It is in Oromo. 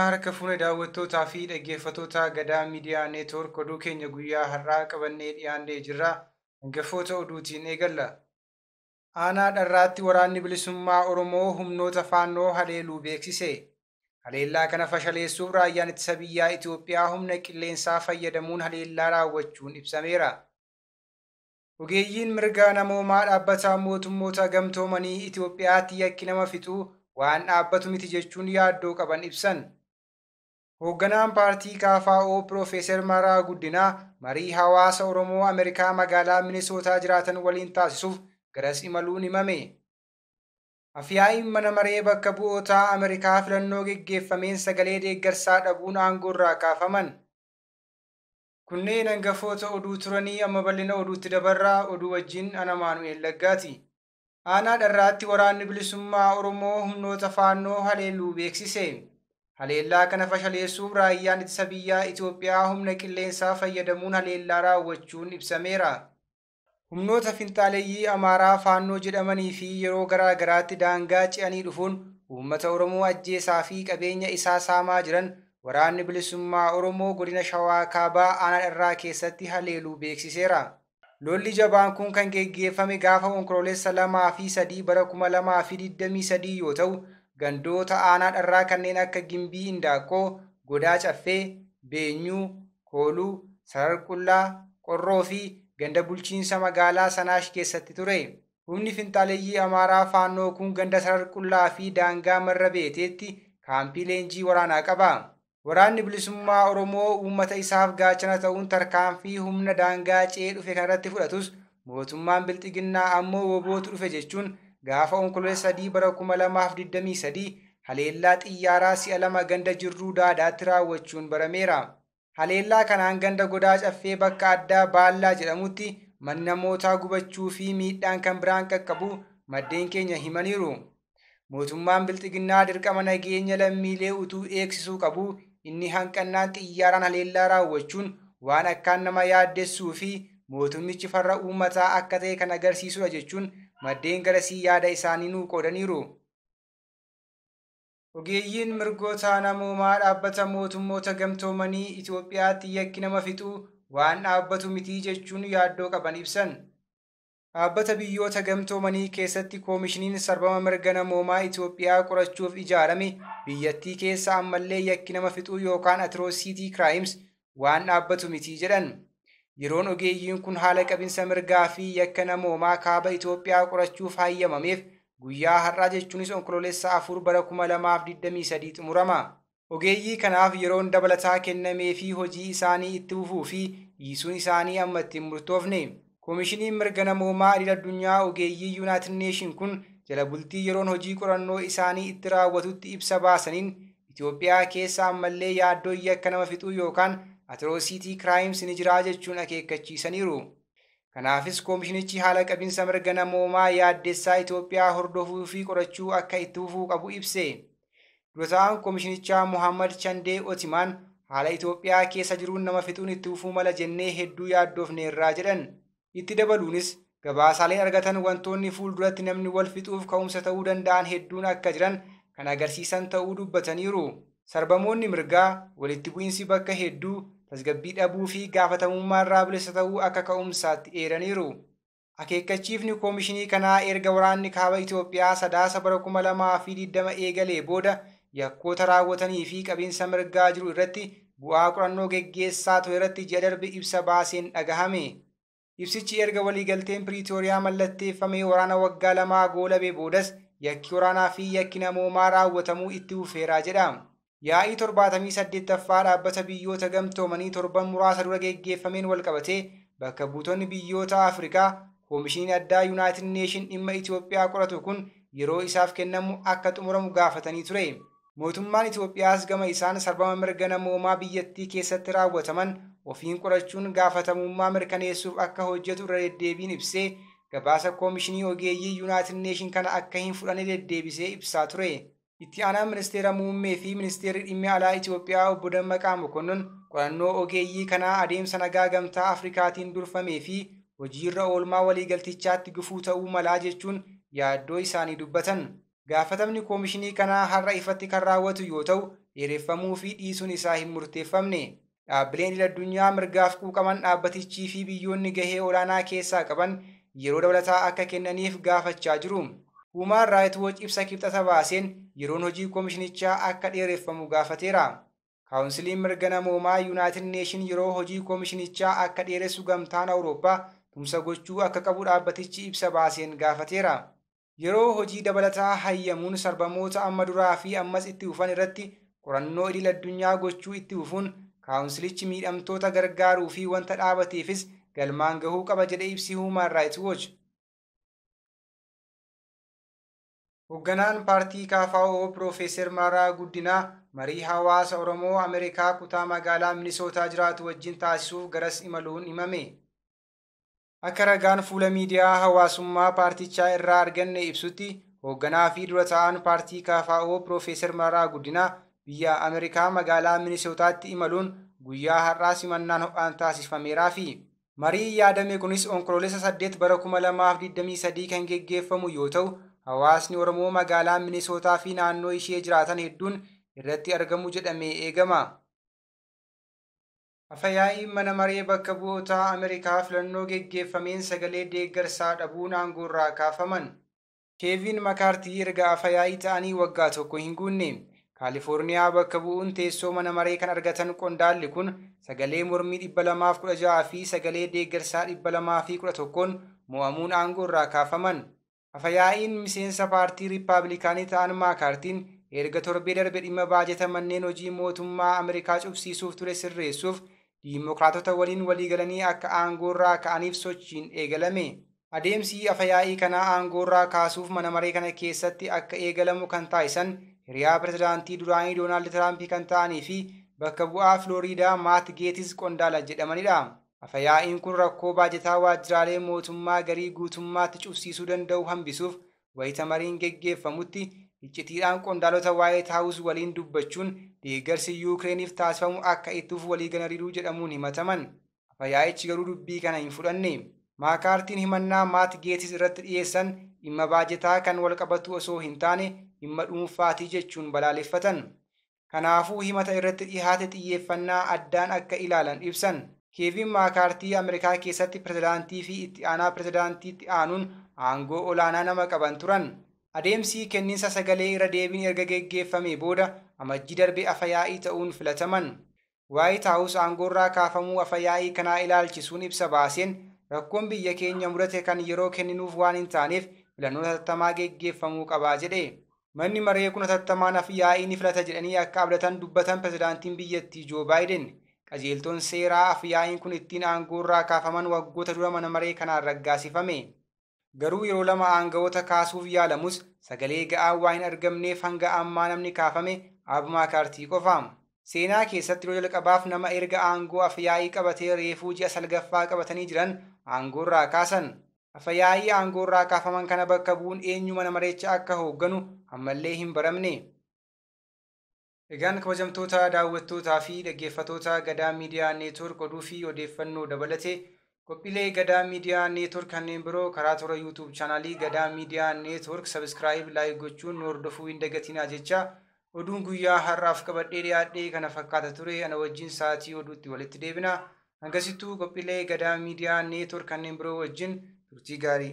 Harka fuune daawwattootaa fi dhaggeeffattoota Gadaa Miidiyaa Neetwoork, oduu keenya guyyaa har'aa qabannee dhiyaannee jirra. Hangafoota oduutiin eegalla. Aanaa Dharraatti waraanni bilisummaa Oromoo humnoota faannoo haleeluu beeksise. Haleellaa kana fashaleessuuf raayyaan ittisa biyyaa Itoophiyaa humna qilleensaa fayyadamuun haleellaa raawwachuun ibsameera. Ogeeyyiin mirga namoomaa dhaabbata mootummoota gamtoomanii Itoophiyaatti yakki nama fixuu waan dhaabbatu miti jechuun yaaddoo qaban ibsan. Hoogganaan paartii KFO Piroofeesar Mararaa Guddinaa marii hawaasa Oromoo Ameerikaa magaalaa Minisootaa jiraatan waliin taasisuuf garas imaluun himame. Afyaa'iin mana maree bakka bu'ootaa Ameerikaa filannoo geggeeffameen sagalee deeggarsaa dhabuun aangoo irraa kaafaman. Kunneen hangafoota oduu turanii, amma bal'ina oduutti dabarraa. Oduu wajjin ana Maanu'eel Laggaati. Aanaa Dharraatti waraanni bilisummaa Oromoo humnoota faannoo haleeluu beeksise. Haleellaa kana fashaleessuuf raayyaan ittisa biyyaa Itoophiyaa humna qilleensaa fayyadamuun haleellaa raawwachuun ibsameera. Humnoota finxaaleeyyii Amaaraa faannoo jedhamanii fi yeroo garaa garaatti daangaa ce'anii dhufuun uummata Oromoo ajjeesaa fi qabeenya isaa saamaa jiran waraanni bilisummaa Oromoo godina Shawaa Kaabaa aanaa Dharraa keessatti haleeluu beeksiseera. Lolli jabaan kun kan geggeeffame gaafa Onkoloolessa 2 fi 3 bara 2023 yoo ta'u, gandoota aanaa Dharraa kanneen akka Gimbii Indaaqqoo, Godaa Caffee, Beenyuu, Kooluu, Sararqullaa, Qorroo fi ganda bulchiinsa magaalaa Sanaash keessatti ture. Humni finxaaleeyyii Amaaraa faannoo kun ganda Sararqullaa fi daangaa Marra Beeteetti kaampii leenjii waraanaa qaba. Waraanni bilisummaa Oromoo uummata isaaf gaachana ta'uun tarkaanfii humna daangaa ce'ee dhufe kanarratti fudhatus, mootummaan bilxiginnaa ammoo WBOtu dhufe jechuun gaafa Onkoloolessa 3 bara 2023 haleellaa xiyyaaraa si'a lama ganda Jirruu Daadaatti raawwachuun barameera. Haleellaa kanaan ganda Godaa Caffee bakka addaa Baallaa jedhamutti manni namootaa gubachuu fi miidhaan kan biraan qaqqabu maddeen keenya himaniiru. Mootummaan bilxiginnaa dirqama nageenya lammiilee utuu eegsisuu qabu inni hanqannaan xiyyaaraan haleellaa raawwachuun waan akkaan nama yaaddessuu fi mootummichi farra uummataa akka ta'e kan agarsiisudha jechuun maddeen garasii yaada isaanii nuu qoodaniiru. Ogeeyyiin mirgoota namoomaa dhaabbata mootummoota gamtoomanii Itoophiyaatti yakki nama fixuu waan dhaabbatu mitii jechuun yaaddoo qaban ibsan. Dhaabbata biyyoota gamtoomanii keessatti koomishiniin sarbama mirga namoomaa Itoophiyaa qorachuuf ijaarame biyyattii keessa ammallee yakki nama fixuu yookaan atrocity crimes waan dhaabbatu mitii jedhan. Yeroon ogeeyyiin kun haala qabinsa mirgaa fi yakka namoomaa kaaba Itoophiyaa qorachuuf hayyamameef guyyaa har'aa, jechuunis Onkoloolessa 4 bara 2023 xumurama. Ogeeyyii kanaaf yeroon dabalataa kennamee fi hojii isaanii itti fufuu fi dhiisuun isaanii amma itti hin murtoofne. Koomishiniin mirga namoomaa idil addunyaa ogeeyyii United Nation kun jala bultii yeroon hojii qorannoo isaanii itti raawwatutti ibsa baasaniin, Itoophiyaa keessa ammallee yaaddoo yakka nama fixuu yookaan atrocity crimes ni jiraa jechuun akeekkachiisaniiru. Kanaafis koomishinichi haala qabinsa mirga namoomaa yaaddessaa Itoophiyaa hordofuu fi qorachuu akka itti fufuu qabu ibse. Dura ta'aan koomishinichaa Muhammad Chandee Otimaan haala Itoophiyaa keessa jiruun nama fixuun itti fufuu mala jennee hedduu yaaddoofneerraa jedhan. Itti dabaluunis gabaasaaleen argatan wantoonni fuulduratti namni wal fixuuf ka'umsa ta'uu danda'an hedduun akka jiran kan agarsiisan ta'uu dubbataniiru. Sarbamoonni mirgaa, walitti bu'iinsi bakka hedduu, tasgabbii dhabuu fi gaafatamummaa irraa bilisa ta'uu akka ka'umsaatti eeraniiru. Akeekkachiifni koomishinii kanaa erga waraanni kaaba Itoophiyaa Sadaasa bara 2020 eegalee booda yakkoota raawwatanii fi qabiinsa mirgaa jiru irratti bu'aa qorannoo geggeessaa ture irratti ji'a darbe ibsa baaseen dhagahame. Ibsichi erga waliigalteen Piriitooriyaa mallatteeffamee waraana waggaa 2 goolabee boodas yakki waraanaa fi yakki namoomaa raawwatamuu itti fufeeraa jedha. Yaa'ii 78ffaa dhaabbata biyyoota gamtoomanii torban muraasa dura geggeeffameen walqabatee bakka buutonni biyyoota Afrikaa koomishiniin addaa United Nation dhimma Itoophiyaa qoratu kun yeroo isaaf kennamu akka xumuramu gaafatanii ture. Mootummaan Itoophiyaas gama isaan sarbama mirga namoomaa biyyattii keessatti raawwataman ofiin qorachuun gaafatamummaa mirkaneessuuf akka hojjetu irra deddeebiin ibsee, gabaasa koomishinii ogeeyyii United Nation kana akka hin fudhanne deddeebisee ibsaa ture. Itti aanaan ministeera muummee fi ministeerri dhimma alaa Itoophiyaa obbo Dammaqaa Mokonnon qorannoo ogeeyyii kanaa adeemsa nagaa gamtaa Afrikaatiin durfamee fi hojiirra oolmaa waliigaltichaatti gufuu ta'uu malaa jechuun yaaddoo isaanii dubbatan. Gaafatamni koomishinii kanaa har'a ifatti kan raawwatu yoo ta'u, dheereffamuu fi dhiisuun isaa hin murteeffamne. Dhaabbileen idil-addunyaa mirgaaf quuqaman dhaabbatichii fi biyyoonni gahee olaanaa keessaa qaban yeroo dabalataa akka kennaniif gaafachaa jiru. Human Rights Watch ibsa kibxata baaseen yeroon hojii koomishinichaa akka dheereffamu gaafateera. Kaawunsiliin mirga namoomaa Yuunaayitid Neeshin yeroo hojii koomishinichaa akka dheeressu gamtaan Awurooppaa tumsa gochuu akka qabu dhaabbatichi ibsa baaseen gaafateera. Yeroo hojii dabalataa hayyamuun sarbamoota amma duraa fi ammas itti fufan irratti qorannoo idil addunyaa gochuu itti fufuun kaawunsilichi miidhamtoota gargaaruu fi wanta dhaabateefis galmaan gahuu qaba jedhe ibsi Human Rights Watch. Hoogganaan paartii KFO Piroofeesar Mararaa Guddinaa marii hawaasa Oromoo Ameerikaa kutaa magaalaa Minisootaa jiraatu wajjin taasisuuf garas imaluun himame. Akka ragaan fuula miidiyaa hawaasummaa paartichaa irraa arganne ibsutti hoogganaa fi dura ta'an paartii KFO Piroofeesar Mararaa Guddinaa biyya Ameerikaa magaalaa Minisootaatti imaluun guyyaa har'aa simannaan ho'aan taasifameeraafi. Marii yaadame kunis onkoloolessa 8 bara 2023 kan geggeeffamu yoo ta'u, hawaasni Oromoo magaalaa Minisootaa fi naannoo ishee jiraatan hedduun irratti argamu jedhamee eegama. Afyaa'iin mana maree bakka bu'ootaa Ameerikaa filannoo geggeeffameen sagalee deeggarsaa dhabuun aangoorraa kaafaman. Keevin Makaartii erga afyaa'ii ta'anii waggaa tokko hin guunne. Kaalifoorniyaa bakka bu'uun teessoo mana maree kan argatan qondaalli kun sagalee mormii 216 fi sagalee deeggarsaa 211n mo'amuun aangoorraa kaafaman. Afyaa'iin miseensa paartii Riippaabilikaanii ta'an Maakaartiin erga torbee darbe dhimma baajata manneen hojii mootummaa Ameerikaa cufsiisuuf ture sirreessuuf diimokiraatota waliin waliigalanii akka aangoorraa ka'aniif sochiin eegalame. Adeemsi afyaa'ii kanaa aangoorraa kaasuuf mana maree kana keessatti akka eegalamu kan taasisan hiriyaa pirezidaantii duraanii Doonaald Tiraamp kan ta'anii fi bakka bu'aa Filooriidaa Maat Geetis qondaala jedhamanidha. Afyaa'iin kun rakkoo baajataa waajjiraalee mootummaa garii guutummaatti cufsiisuu danda'u hambisuuf wayita mariin geggeeffamutti iccitiidhaan qondaalota Waayit Haawus waliin dubbachuun deeggarsi Yuukireeniif taasifamu akka itti fufu waliigalaniiru jedhamuun himataman. Afyaa'ichi garuu dubbii kana hin fudhanne. Maakaartiin himannaa Maat Geetis irratti dhiyeessan dhimma baajataa kan walqabatu osoo hin taane dhimma dhuunfaatii jechuun balaaleffatan. Kanaafuu himata irratti dhihaate xiyyeeffannaa addaan akka ilaalan ibsan. Keevin Maakaartii Ameerikaa keessatti pirezidaantii fi itti aanaa pirezidaantiitti aanuun aangoo olaanaa nama qaban turan. Adeemsi kenniinsa sagalee irra deebiin erga geggeeffamee booda amajjii darbe afyaa'ii ta'uun filataman. Waayit Haawus aangoorraa kaafamuu afyaa'ii kanaa ilaalchisuun ibsa baaseen rakkoon biyya keenya mudate kan yeroo kenninuuf waan hin taaneef filannoon hatattamaa geggeeffamuu qabaa jedhe. Manni maree kun hatattamaan afyaa'ii ni filata jedhanii akka abdatan dubbatan pirezidaantiin biyyattii Joo Baayiden. Qajeeltoon seeraa afyaa'iin kun ittiin aangoorraa kaafaman waggoota dura mana maree kanaan raggaasifame. Garuu yeroo lama aangawoota kaasuuf yaalamus sagalee ga'aa waan hin argamneef hanga ammaa namni kaafame Aab Maakaartii qofa. Seenaa keessatti yeroo jalqabaaf nama erga aangoo afyaa'ii qabatee reefuu ji'a salgaffaa qabatanii jiran aangoorraa kaasan. Afyaa'ii aangoorraa kaafaman kana bakka bu'uun eenyu mana mareecha akka hoogganu ammallee hin baramne. Egaan kabajamtoota daawwattootaa fi dhaggeeffattoota Gadaa Miidiyaa Neetwoork oduu fi odeeffannoo dabalatee qophiilee Gadaa Miidiyaa Neetwoork kanneen biroo karaa toora YouTube chaanaalii Gadaa Miidiyaa Neetwoork sabiskiraayib laayik gochuun nu hordofuu hin dagatinaa jecha oduun guyyaa har'aaf qabadhee dhiyaadhee kana fakkaata ture ana wajjin sa'aatii oduutti walitti deebina. Hangasittuu qophiilee Gadaa Miidiyaa Neetwoork kanneen biroo wajjin turtii gaarii.